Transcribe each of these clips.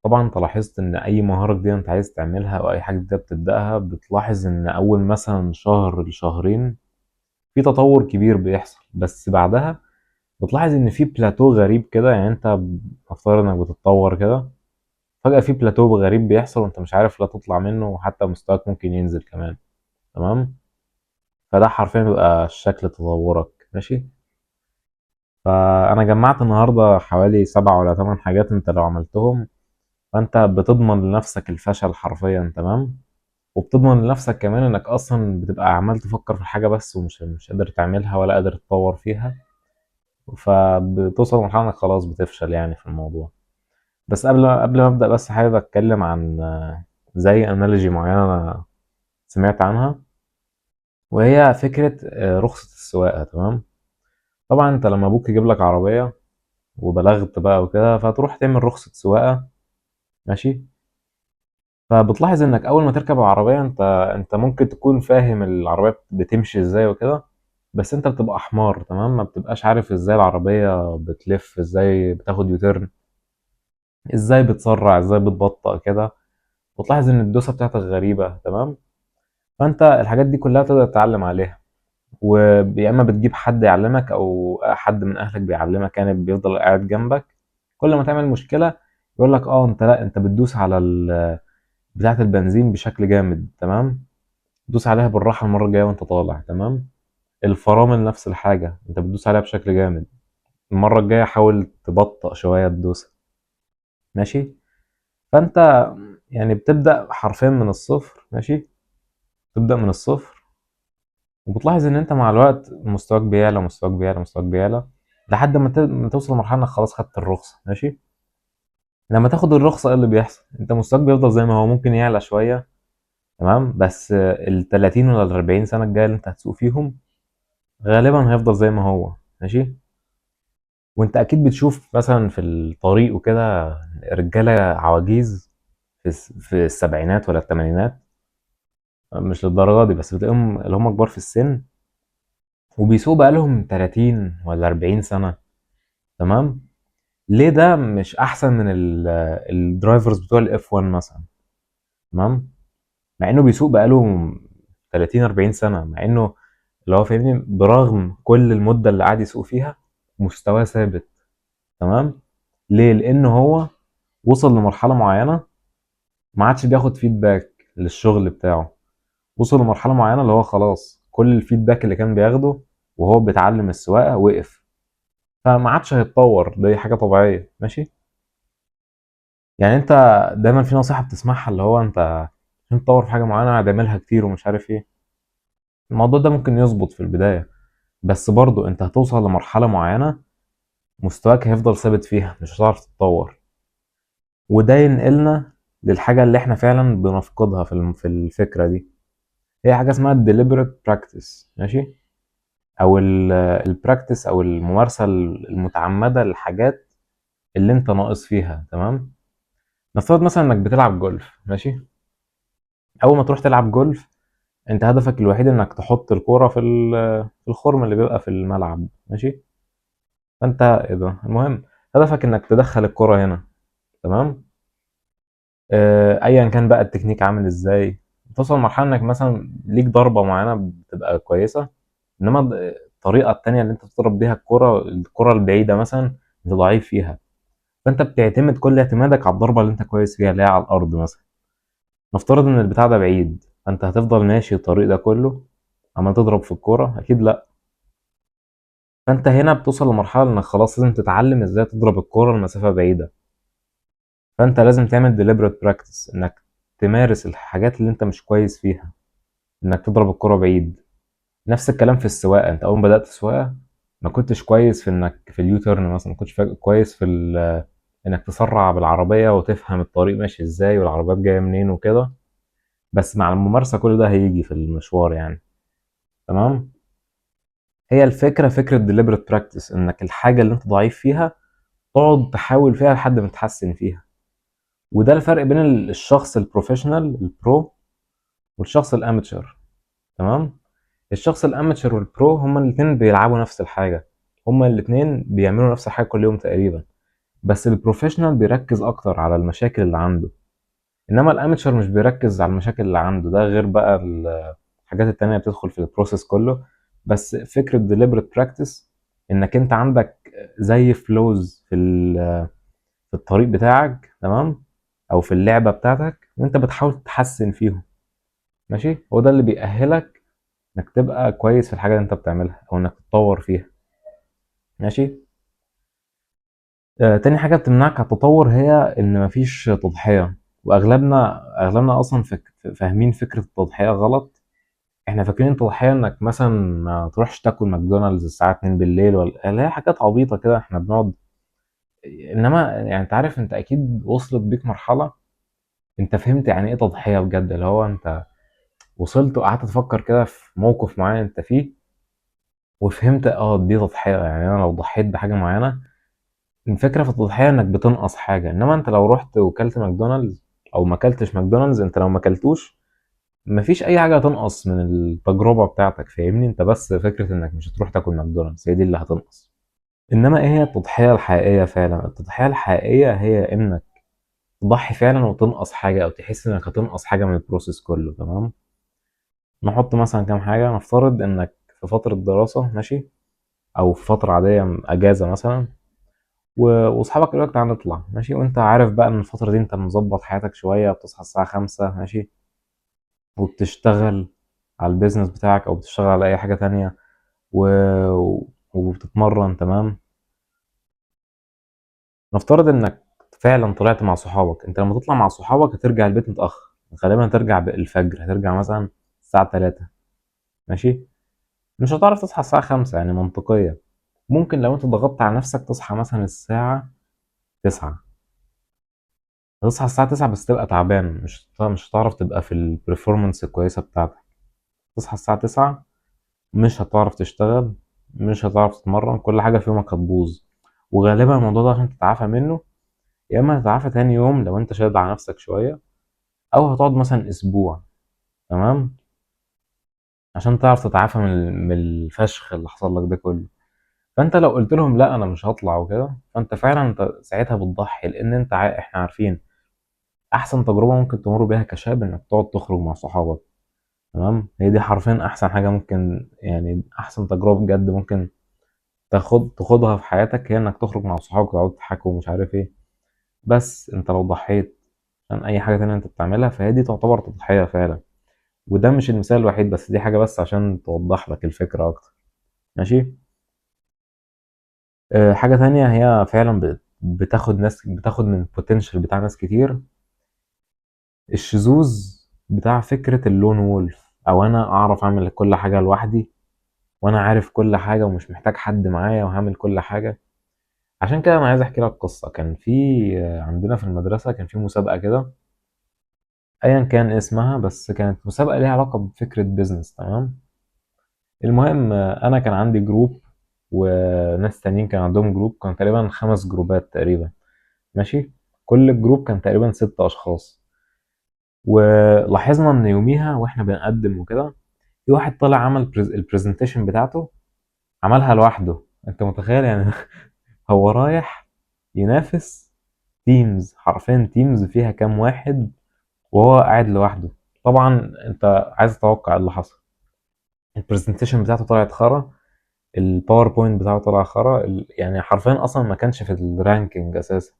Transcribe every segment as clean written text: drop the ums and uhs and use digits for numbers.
طبعا انت لاحظت ان اي مهارة جديدة انت عايز تعملها او اي حاجة جديدة بتبدأها، بتلاحظ ان اول مثلا شهر لشهرين في تطور كبير بيحصل، بس بعدها بتلاحظ ان في بلاتو غريب كده. يعني انت افترض انك بتتطور كده، فجأة في بلاتو غريب بيحصل وانت مش عارف لا تطلع منه، وحتى مستواك ممكن ينزل كمان. تمام؟ فده حرفيا بيبقى شكل تطورك. ماشي؟ فانا جمعت النهارده حوالي 7 ولا 8 حاجات انت لو عملتهم فانت بتضمن لنفسك الفشل حرفيا. تمام؟ وبتضمن لنفسك كمان انك اصلا بتبقى عمال تفكر في الحاجة بس ومش مش قادر تعملها ولا قادر تتطور فيها، فبتوصل لمرحلة انك خلاص بتفشل يعني في الموضوع. بس قبل ما ابدا، بس حابب اتكلم عن زي analogy معينة انا سمعت عنها، وهي فكرة رخصه السواقة. تمام؟ طبعا انت لما ابوك يجيب لك عربية وبلغت بقى وكده، فتروح تعمل رخصه سواقة. ماشي؟ فبتلاحظ انك اول ما تركب العربية انت ممكن تكون فاهم العربية بتمشي ازاي وكده، بس انت بتبقى حمار. تمام؟ ما بتبقاش عارف ازاي العربية بتلف، ازاي بتاخد U-turn، ازاي بتسرع، ازاي بتبطأ كده، وتلاحظ ان الدوسه بتاعتك غريبة. تمام؟ فانت الحاجات دي كلها تقدر تتعلم عليها، ويا اما بتجيب حد يعلمك او حد من اهلك بيعلمك، يعني بيفضل قاعد جنبك كل ما تعمل مشكلة يقول لك انت لا، انت بتدوس على بتاعه البنزين بشكل جامد. تمام؟ دوس عليها بالراحة المرة الجاية وانت طالع. تمام؟ الفرامل نفس الحاجة، انت بتدوس عليها بشكل جامد، المرة الجاية حاول تبطأ شوية الدوسه. ماشي؟ فانت يعني بتبدأ حرفيا من الصفر. ماشي؟ تبدأ من الصفر، وبتلاحظ ان انت مع الوقت مستواك بيعلى، مستواك بيعلى، مستواك بيعلى، لحد ما توصل لمرحلة انك خلاص خدت الرخصة. ماشي؟ لما تاخد الرخصة ايه اللي بيحصل؟ انت مستواك بيفضل زي ما هو، ممكن يعلى شوية. تمام؟ بس ال 30 ولا ال 40 سنة الجاية اللي انت هتسوق فيهم غالبا هيفضل زي ما هو. ماشي؟ وانت اكيد بتشوف مثلا في الطريق وكده رجالة عواجيز في السبعينات ولا الثمانينات، مش للدرجة دي، بس بتلاقيهم اللي هم كبار في السن وبيسوقوا بقالهم 30 ولا 40 سنة. تمام؟ ليه ده مش احسن من ال drivers بتوع ال F 1 مثلا؟ تمام؟ مع انه بيسوق بقاله 30 40 سنة، مع انه اللي هو فاهمني، برغم كل المدة اللي قاعد يسوق فيها مستواه ثابت. تمام؟ ليه؟ لان هو وصل لمرحلة معينة ما عادش بياخد feedback للشغل بتاعه. وصل لمرحلة معينة اللي هو خلاص كل ال feedback اللي كان بياخده وهو بيتعلم السواقة وقف، فما عادش هيتطور. دي حاجة طبيعية. ماشي؟ يعني انت دايما في نصيحة بتسمعها اللي هو انت عشان تطور في حاجة معينة هتعملها كتير ومش عارف ايه. الموضوع ده ممكن يظبط في البداية، بس برضو انت هتوصل لمرحلة معينة مستواك هيفضل ثابت فيها، مش هتعرف تتطور. وده ينقلنا للحاجة اللي احنا فعلا بنفقدها في الفكرة دي، هي حاجة اسمها deliberate practice. ماشي؟ او ال practice او الممارسة المتعمدة للحاجات اللي انت ناقص فيها. تمام؟ نفترض مثلا انك بتلعب جولف. ماشي؟ اول ما تروح تلعب جولف انت هدفك الوحيد انك تحط الكورة في الخرم اللي بيبقى في الملعب. ماشي؟ فانت ايه ده، المهم هدفك انك تدخل الكورة هنا. تمام؟ ايا كان بقى التكنيك عامل ازاي، توصل لمرحلة انك مثلا ليك ضربه معينة بتبقى كويسة، انما الطريقة التانية اللي انت بتضرب بيها الكره البعيدة مثلا انت ضعيف فيها، فانت بتعتمد كل اعتمادك على الضربة اللي انت كويس فيها اللي هي على الارض مثلا. نفترض ان البتاع ده بعيد، فانت هتفضل ماشي الطريق ده كله عمال تضرب في الكورة؟ اكيد لا. فانت هنا بتوصل لمرحلة انك خلاص لازم تتعلم ازاي تضرب الكورة لمسافة بعيدة. فانت لازم تعمل deliberate practice، انك تمارس الحاجات اللي انت مش كويس فيها، انك تضرب الكرة بعيد. نفس الكلام في السواقة، انت اول ما بدأت السواقة ما كنتش كويس في انك في ال U-turn مثلا، ما كنتش كويس في انك تسرع بالعربية وتفهم الطريق ماشي ازاي والعربيات جاية منين وكده، بس مع الممارسة كل ده هيجي في المشوار يعني. تمام؟ هي الفكرة فكرة deliberate practice، انك الحاجة اللي انت ضعيف فيها تقعد تحاول فيها لحد ما تتحسن فيها. وده الفرق بين الشخص ال professional ال pro والشخص ال amateur. تمام؟ الشخص ال amateur وال pro هما الاتنين بيلعبوا نفس الحاجة، هما الاتنين بيعملوا نفس الحاجة كل يوم تقريبا، بس ال professional بيركز اكتر على المشاكل اللي عنده، انما ال amateur مش بيركز على المشاكل اللي عنده. ده غير بقى الحاجات التانية بتدخل في ال process كله. بس فكرة deliberate practice انك انت عندك زي flaws في الطريق بتاعك، تمام، او في اللعبة بتاعتك، وانت بتحاول تحسن فيهم، ماشي. هو ده اللي بيأهلك انك تبقى كويس في الحاجة اللي انت بتعملها او انك تتطور فيها، ماشي. تاني حاجة بتمنعك على التطور هي ان مفيش تضحية. واغلبنا اصلا فاهمين فكرة التضحية غلط. احنا فاكرين التضحية انك مثلا ما تروحش تاكل ماكدونالدز الساعة 2 بالليل، ولا اللي هي حاجات عبيطة كده احنا بنقعد. انما انت عارف، انت اكيد وصلت بيك مرحلة انت فهمت يعني ايه تضحية بجد، اللي هو انت وصلت وقعدت تفكر كده في موقف معين انت فيه وفهمت دي تضحية. انا لو ضحيت بحاجة معينة، الفكرة في التضحية انك بتنقص حاجة. انما انت لو رحت وكلت ماكدونالدز او ما كلتش ماكدونالدز، انت لو ما كلتوش مفيش اي حاجة هتنقص من التجربة بتاعتك، فاهمني؟ انت بس فكرة انك مش هتروح تاكل ماكدونالدز هي دي اللي هتنقص. انما ايه هي التضحية الحقيقية فعلا؟ التضحية الحقيقية هي انك تضحي فعلا وتنقص حاجة، او تحس انك هتنقص حاجة من ال process كله، تمام. نحط مثلا كام حاجة. نفترض انك في فترة دراسة، ماشي، او في فترة عادية اجازة مثلا، واصحابك يقولوا لك تعالى نطلع، ماشي، وانت عارف بقى ان الفترة دي انت مظبط حياتك شوية، بتصحى الساعة 5، ماشي، وبتشتغل على ال business بتاعك او بتشتغل على اي حاجة تانية وبتتمرن، تمام. نفترض انك فعلا طلعت مع صحابك. انت لما تطلع مع صحابك هترجع البيت متأخر، غالبا هترجع بالفجر، هترجع مثلا الساعة 3، ماشي، مش هتعرف تصحى الساعة 5 يعني منطقية. ممكن لو انت ضغطت على نفسك تصحى مثلا الساعة 9، هتصحى الساعة 9 بس تبقى تعبان، مش هتعرف تبقى في ال performance الكويسة بتاعتك. تصحى الساعة 9 مش هتعرف تشتغل، مش هتعرف تتمرن، كل حاجة في يومك هتبوظ. وغالبا الموضوع ده عشان تتعافى منه يا اما هتتعافى تاني يوم لو انت شاد على نفسك شوية، او هتقعد مثلا اسبوع، تمام، عشان تعرف تتعافى من الفشخ اللي حصل لك ده كله. فانت لو قلت لهم لا انا مش هطلع وكده، فانت فعلا انت ساعتها بتضحي، لان احنا عارفين احسن تجربة ممكن تمر بيها كشاب انك تقعد تخرج مع صحابك، تمام. هي دي حرفيا احسن حاجة ممكن، يعني احسن تجربة بجد ممكن تاخدها في حياتك، هي انك تخرج مع صحابك وتقعدوا تضحكوا ومش عارف ايه. بس انت لو ضحيت عشان اي حاجة تانية انت بتعملها فهي دي تعتبر تضحية فعلا. وده مش المثال الوحيد، بس دي حاجة بس عشان توضح لك الفكرة اكتر، ماشي. حاجة تانية هي فعلا بتاخد ناس، بتاخد من potential بتاع ناس كتير، الشذوذ بتاع فكرة ال lone wolf، او انا اعرف اعمل كل حاجة لوحدي وانا عارف كل حاجة ومش محتاج حد معايا وهعمل كل حاجة. عشان كده انا عايز احكي لك قصة. كان في عندنا في المدرسة كان في مسابقة كده، ايا كان اسمها، بس كانت مسابقة ليها علاقة بفكرة business، تمام. المهم، انا كان عندي group وناس تانيين كان عندهم group، كان تقريبا 5 جروبات تقريبا، ماشي. كل group كان تقريبا 6 اشخاص. ولاحظنا ان يوميها واحنا بنقدم وكده، في واحد طلع عمل ال presentation بتاعته، عملها لوحده. انت متخيل يعني؟ هو رايح ينافس teams، حرفيا teams فيها كام واحد، وهو قاعد لوحده. طبعا انت عايز تتوقع اللي حصل. ال presentation بتاعته طلعت خرا، ال PowerPoint بتاعه طلع خرا، يعني حرفيا اصلا ما كانش في ال ranking اساسا،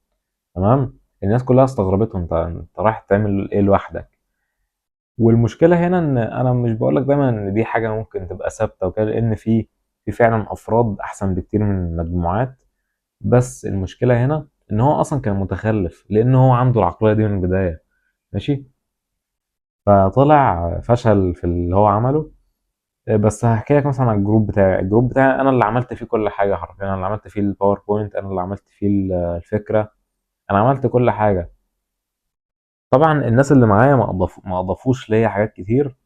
تمام. الناس كلها استغربته، انت رايح تعمل ايه لوحدك؟ والمشكله هنا ان انا مش بقولك دايما ان دي حاجه ممكن تبقى ثابته وكده، لان في فعلا افراد احسن بكتير من المجموعات. بس المشكله هنا ان هو اصلا كان متخلف، لان هو عنده العقليه دي من البدايه، ماشي. فطلع فشل في اللي هو عمله. بس هحكي لك مثلا عن ال group بتاعي. ال group بتاعي انا اللي عملت فيه كل حاجه حرفيا، انا اللي عملت فيه ال PowerPoint، انا اللي عملت فيه الفكره، انا عملت كل حاجه. طبعا الناس اللي معايا ما اضافوش ليا حاجات كتير،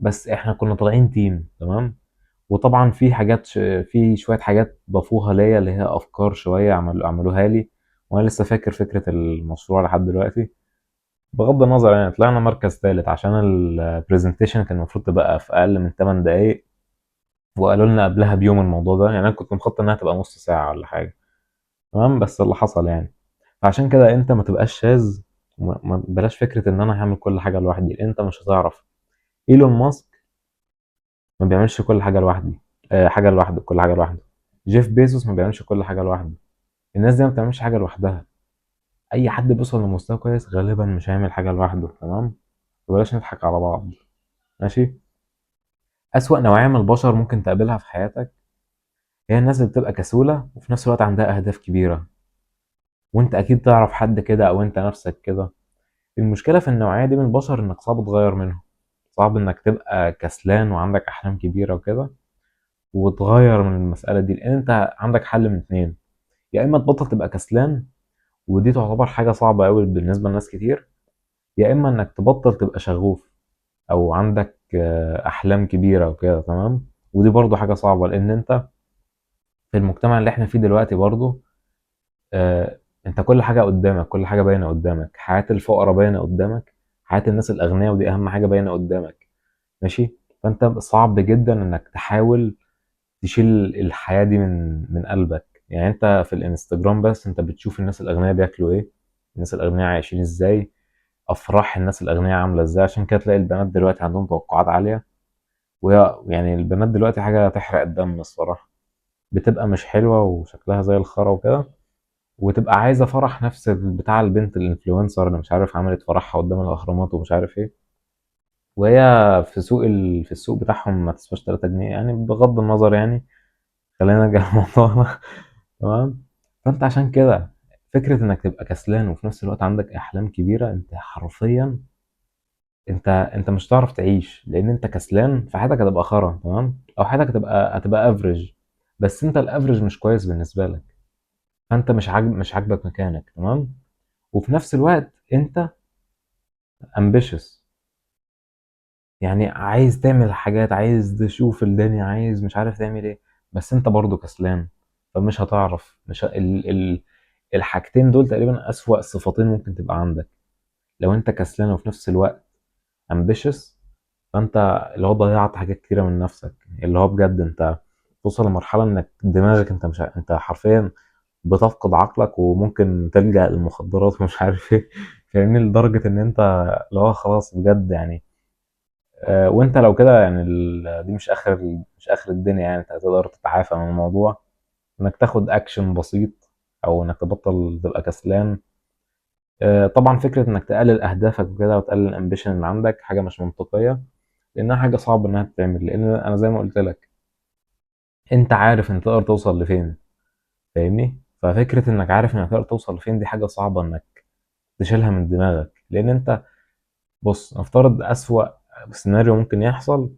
بس احنا كنا طالعين team، تمام. وطبعا في حاجات في شويه حاجات ضافوها ليا اللي هي افكار شويه عملوها لي، وانا لسه فاكر فكره المشروع لحد دلوقتي. بغض النظر طلعنا مركز ثالث عشان ال presentation كان المفروض تبقى في اقل من 8 دقايق، وقالوا لنا قبلها بيوم الموضوع ده. انا كنت مخطط انها تبقى نص ساعه ولا حاجه. تمام، بس اللي حصل يعني. فعشان كده انت ما تبقاش شاذ، بلاش فكرة ان انا هعمل كل حاجة لوحدي، لان انت مش هتعرف. ايلون ماسك ما بيعملش كل حاجة لوحدي، حاجة لوحده، كل حاجة لوحده. جيف بيزوس ما بيعملش كل حاجة لوحده. الناس دي ما بتعملش حاجة لوحدها. اي حد بيوصل لمستوى كويس غالبا مش هيعمل حاجة لوحده، تمام؟ وبلاش نضحك على بعض، ماشي؟ اسوأ نوعية من البشر ممكن تقابلها في حياتك هي الناس اللي بتبقى كسوله وفي نفس الوقت عندها اهداف كبيرة، وانت اكيد تعرف حد كده او انت نفسك كده. المشكلة في النوعية دي من البشر انك صعب تغير منهم، صعب انك تبقى كسلان وعندك احلام كبيرة وكده وتغير من المسالة دي، لان انت عندك حل من اتنين: يا اما تبطل تبقى كسلان، ودي تعتبر حاجة صعبة قوي بالنسبة لناس كتير، يا اما انك تبطل تبقى شغوف او عندك احلام كبيرة وكده، تمام؟ ودي برضو حاجة صعبة، لان انت في المجتمع اللي احنا فيه دلوقتي برضو، انت كل حاجة قدامك، كل حاجة باينة قدامك، حياة الفقراء باينة قدامك، حياة الناس الاغنياء ودي اهم حاجة باينة قدامك، ماشي؟ فانت صعب جدا انك تحاول تشيل الحياة دي من قلبك. يعني انت في الانستجرام بس انت بتشوف الناس الاغنياء بياكلوا ايه، الناس الاغنياء عايشين ازاي، افراح الناس الاغنياء عامله ازاي. عشان كده تلاقي البنات دلوقتي عندهم توقعات عالية، وهي يعني البنات دلوقتي حاجة تحرق الدم الصراحة، بتبقى مش حلوة وشكلها زي الخرا وكده، وتبقى عايزه فرح نفس بتاع البنت ال influencer اللي مش عارف عملت فرحها قدام الاهرامات ومش عارف ايه، وهي في السوق بتاعهم ما تسواش 3 جنيه يعني. بغض النظر يعني، خلينا نرجع لموضوعنا، تمام؟ فانت عشان كده فكرة انك تبقى كسلان وفي نفس الوقت عندك احلام كبيرة، انت حرفيا انت مش هتعرف تعيش، لان انت كسلان، فحياتك هتبقى خرا، تمام؟ او حياتك هتبقى average، بس انت ال average مش كويس بالنسبة لك، فانت مش عاجبك مكانك، تمام؟ وفي نفس الوقت انت ambitious، يعني عايز تعمل حاجات، عايز تشوف الدنيا، عايز مش عارف تعمل ايه، بس انت برضو كسلان، فمش هتعرف. مش ه... ال... ال... الحاجتين دول تقريبا اسوأ صفتين ممكن تبقى عندك. لو انت كسلان وفي نفس الوقت ambitious، فانت اللي هو ضيعت حاجات كتيرة من نفسك، اللي هو بجد انت توصل لمرحلة انك دماغك انت مش ع-، انت حرفيا بتفقد عقلك وممكن تلجأ للمخدرات ومش عارف ايه، فاهمني؟ لدرجة ان انت اللي هو خلاص بجد يعني. وانت لو كده يعني دي مش اخر الدنيا يعني، انت هتقدر تتعافى من الموضوع، انك تاخد اكشن بسيط او انك تبطل تبقى كسلان. طبعا فكرة انك تقلل اهدافك وكده وتقلل ال ambition اللي عندك حاجة مش منطقية، لانها حاجة صعبة انها تتعمل، لان انا زي ما قلت لك انت عارف انت تقدر توصل لفين، فاهمني؟ ففكرة انك عارف انك تقدر توصل لفين دي حاجة صعبة انك تشيلها من دماغك، لان انت بص نفترض اسوأ سيناريو ممكن يحصل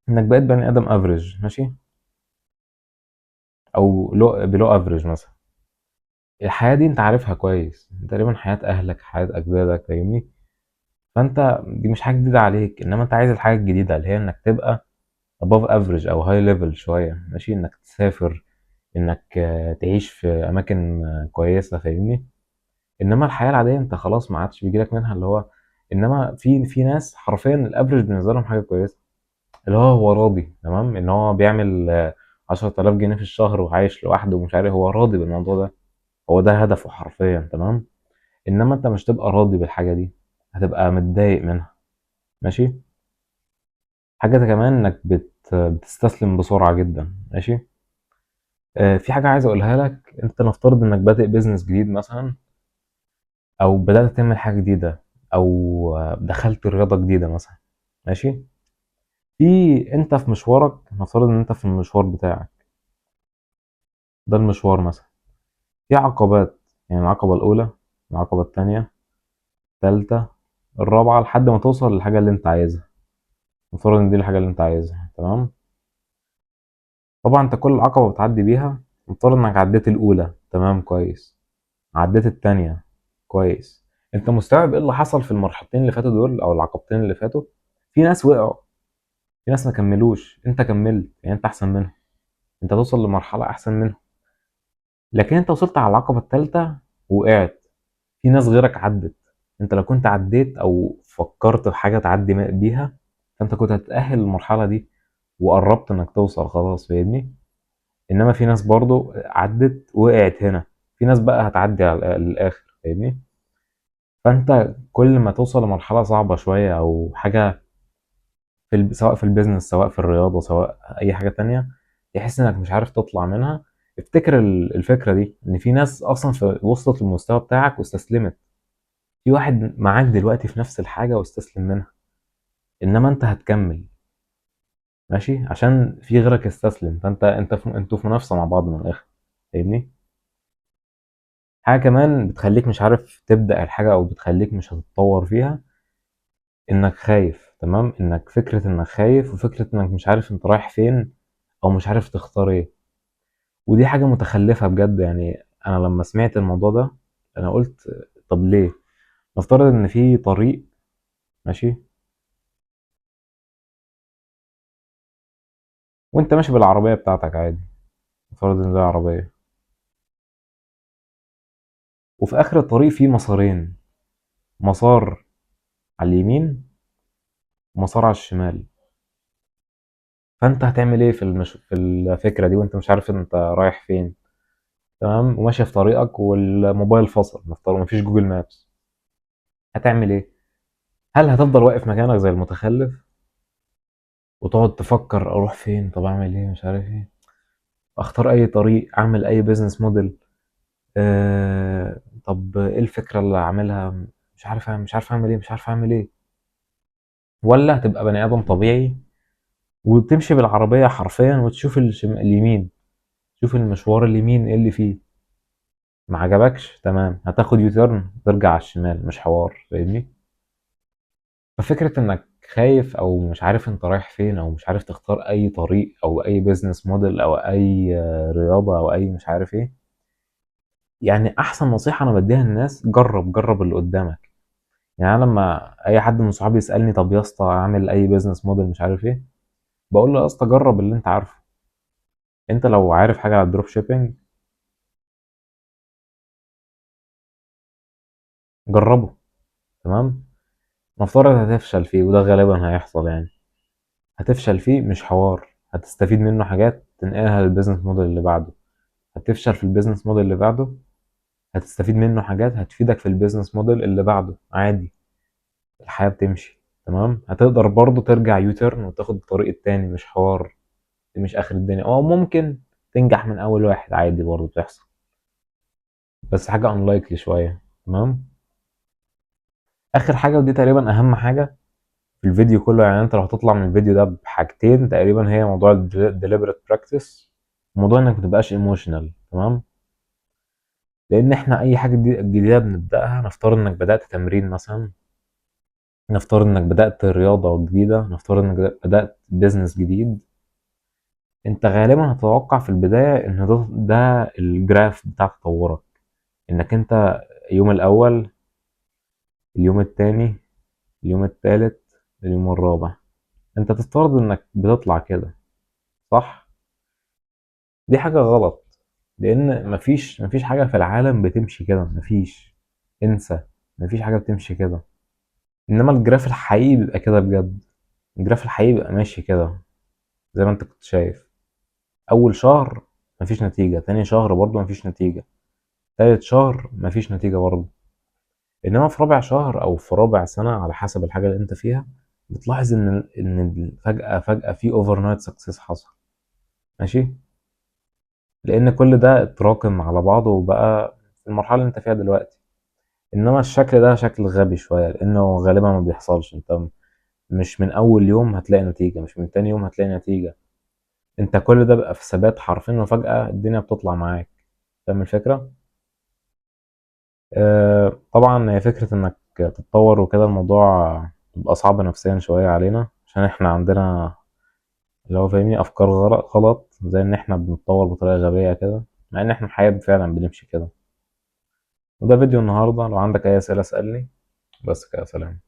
انك بقيت بني ادم average، ماشي، او below average مثلا. الحياة دي انت عارفها كويس، تقريبا حياة اهلك، حياة اجدادك، فاهمني؟ فانت دي مش حاجة جديدة عليك، انما انت عايز الحاجة الجديدة اللي هي انك تبقى above average او high level شوية، ماشي، انك تسافر، انك تعيش في اماكن كويسة، فاهمني؟ انما الحياة العادية انت خلاص ما عادش بيجيلك منها اللي هو، انما في ناس حرفيا ال average بالنسبة لهم حاجة كويسة، اللي هو راضي تمام ان هو بيعمل 10000 جنيه في الشهر وعايش لوحده ومش عارف، هو راضي بالموضوع ده، هو ده هدفه حرفيا، تمام؟ انما انت مش تبقى راضي بالحاجة دي، هتبقى متضايق منها، ماشي؟ حاجة كمان انك بتستسلم بسرعة جدا، ماشي؟ في حاجة عايز اقولها لك، انت نفترض انك بادئ business جديد مثلا، او بدأت تعمل حاجة جديدة، او دخلت رياضة جديدة مثلا، ماشي؟ في انت في مشوارك، نفترض ان انت في المشوار بتاعك ده، المشوار مثلا في عقبات، يعني العقبة الأولى، العقبة التانية، التالتة، الرابعة، لحد ما توصل للحاجة اللي انت عايزها. نفترض ان دي الحاجة اللي انت عايزها، تمام؟ طبعا انت كل عقبة بتعدي بيها، نفترض انك عديت الأولى، تمام، كويس، عديت التانية، كويس، انت مستوعب ايه اللي حصل في المرحلتين اللي فاتوا دول او العقبتين اللي فاتوا؟ في ناس وقعوا، في ناس ما كملوش، انت كملت، يعني انت احسن منهم، انت توصل لمرحلة احسن منهم. لكن انت وصلت على العقبة التالتة وقعت، في ناس غيرك عدت، انت لو كنت عديت او فكرت في حاجة تعدي بيها فانت كنت هتتأهل للمرحلة دي وقربت انك توصل خلاص، فاهمني؟ انما في ناس برضو عدت وقعت هنا. في ناس بقى هتعدي على الاخر، فاهمني؟ فانت كل ما توصل لمرحلة صعبة شوية او حاجة سواء في ال business، سواء في الرياضة، سواء اي حاجة تانية، تحس انك مش عارف تطلع منها، افتكر الفكرة دي، ان في ناس اصلا وصلت للمستوى بتاعك واستسلمت، في واحد معاك دلوقتي في نفس الحاجة واستسلم منها، انما انت هتكمل، ماشي، عشان في غيرك استسلم، فانت انتوا في منافسه مع بعض من الاخر، فاهمني؟ حاجة كمان بتخليك مش عارف تبدا الحاجة او بتخليك مش هتتطور فيها، انك خايف، تمام؟ انك فكرة انك خايف، وفكره انك مش عارف انت رايح فين او مش عارف تختار ايه، ودي حاجة متخلفة بجد. انا لما سمعت الموضوع ده انا قلت طب ليه؟ نفترض ان في طريق، ماشي، وانت ماشي بالعربية بتاعتك عادي، نفترض ان ده عربية، وفي اخر الطريق في مسارين، مسار على اليمين ومسار على الشمال، فانت هتعمل ايه في الفكرة دي وانت مش عارف انت رايح فين، تمام؟ وماشي في طريقك والموبايل فصل، نفترض مفيش Google Maps، هتعمل ايه؟ هل هتفضل واقف مكانك زي المتخلف وتقعد تفكر اروح فين، طب اعمل ايه، مش عارف ايه، اختار اي طريق، اعمل اي business model، طب ايه الفكرة اللي اعملها، مش عارف اعمل ايه، مش عارف اعمل ايه؟ ولا هتبقى بني ادم طبيعي وتمشي بالعربية حرفيا وتشوف اليمين، تشوف المشوار اليمين ايه اللي فيه، ما عجبكش تمام هتاخد U-turn ترجع على الشمال، مش حوار، فاهمني؟ ففكرة انك خايف او مش عارف انت رايح فين او مش عارف تختار اي طريق او اي business model او اي رياضة او اي مش عارف ايه، احسن نصيحة انا بديها للناس، جرب اللي قدامك. انا لما اي حد من صحابي يسألني طب يا اسطى اعمل اي business model مش عارف ايه، بقول له يا اسطى جرب اللي انت عارفه. انت لو عارف حاجة على ال drop shipping جربه، تمام؟ نفترض هتفشل فيه، وده غالبا هيحصل، هتفشل فيه مش حوار، هتستفيد منه حاجات تنقلها لل business model اللي بعده، هتفشل في ال business model اللي بعده هتستفيد منه حاجات هتفيدك في ال business model اللي بعده، عادي، الحياة بتمشي، تمام؟ هتقدر برضو ترجع U-turn وتاخد الطريق التاني، مش حوار، دي مش آخر الدنيا، أو ممكن تنجح من أول واحد عادي برضو بتحصل، بس حاجة unlikely شوية، تمام؟ آخر حاجة، ودي تقريبا أهم حاجة في الفيديو كله، انت لو هتطلع من الفيديو ده بحاجتين تقريبا، هي موضوع deliberate practice، موضوع انك ما تبقاش emotional، تمام؟ لان احنا اي حاجة جديدة بنبداها، نفترض انك بدات تمرين مثلا، نفترض انك بدات رياضة جديدة، نفترض انك بدات business جديد، انت غالبا هتتوقع في البداية ان ده ال graph بتاع تطورك، انك انت اليوم الاول، اليوم التاني، اليوم التالت، اليوم الرابع، انت تفترض انك بتطلع كده، صح؟ دي حاجة غلط، لان مفيش حاجة في العالم بتمشي كده، مفيش، انسى، مفيش حاجة بتمشي كده. انما ال graph الحقيقي بيبقى كده بجد، ال graph الحقيقي بيبقى ماشي كده زي ما انت كنت شايف، اول شهر مفيش نتيجة، تاني شهر برضو مفيش نتيجة، تالت شهر مفيش نتيجة برضو، انما في رابع شهر او في رابع سنة على حسب الحاجة اللي انت فيها بتلاحظ ان فجأة في overnight success حصل، ماشي؟ لان كل ده اتراكم على بعضه وبقى في المرحلة اللي انت فيها دلوقتي. انما الشكل ده شكل غبي شوية، لانه غالبا ما بيحصلش، انت مش من اول يوم هتلاقي نتيجة، مش من تاني يوم هتلاقي نتيجة، انت كل ده بقى في ثبات حرفيا، وفجأة الدنيا بتطلع معاك، فاهم الفكرة؟ طبعا هي فكرة انك تتطور وكده الموضوع بيبقى صعب نفسيا شوية علينا، عشان احنا عندنا اللي هو فاهمني افكار غلط، زي ان احنا بنتطور بطريقة غبية كده، مع ان احنا الحقيقة فعلا بنمشي كده. وده فيديو النهاردة، لو عندك اي اسئلة اسألني. بس كده، سلام.